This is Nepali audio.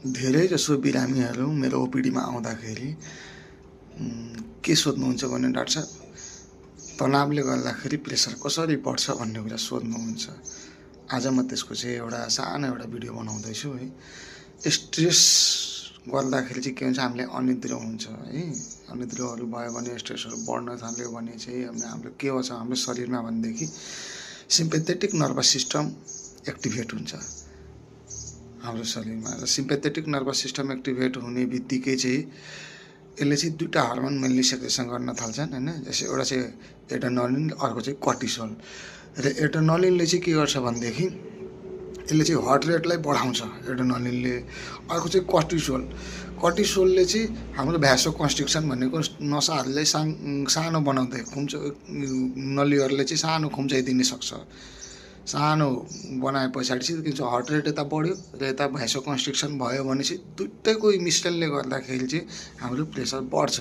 धेरैजसो बिरामीहरू मेरो ओपिडीमा आउँदाखेरि के सोध्नुहुन्छ भने डाक्टर साहब तनावले गर्दाखेरि प्रेसर कसरी बढ्छ भन्ने कुरा सोध्नुहुन्छ। आज म त्यसको चाहिँ सानो एउटा भिडियो बनाउँदैछु है। स्ट्रेस गर्दाखेरि चाहिँ के हुन्छ, हामीलाई अनिद्रा हुन्छ है। अनिद्राहरू भयो भने, स्ट्रेसहरू बढ्न थाल्यो भने चाहिँ हाम्रो के हुन्छ हाम्रो शरीरमा भनेदेखि सिम्पेथेटिक नर्भस सिस्टम एक्टिभेट हुन्छ हाम्रो शरीरमा। र सिम्पेथेटिक नर्भस सिस्टम एक्टिभेट हुने बित्तिकै चाहिँ यसले चाहिँ दुईवटा हार्मोन मेनली सेक्रेसन गर्न थाल्छन् हैन। जस्तै एउटा चाहिँ एड्रेनालिन, अर्को चाहिँ कर्टिसोल। र एड्रेनालिनले चाहिँ के गर्छ भनेदेखि यसले चाहिँ हार्ट रेटलाई बढाउँछ एड्रेनालिनले। अर्को चाहिँ कर्टिसोल। कर्टिसोलले चाहिँ हाम्रो भ्यासो कन्स्ट्रिक्सन भनेको नसाहरूलाई सानो बनाउँदै नलीहरूले चाहिँ सानो खुम्चाइदिन सक्छ। सानो बनाए पछाडि चाहिँ हार्ट रेट यता बढ्यो र यता भ्यासो कन्स्ट्रिक्सन भयो भने चाहिँ दुईटैको मिश्रणले गर्दाखेरि चाहिँ हाम्रो प्रेसर बढ्छ।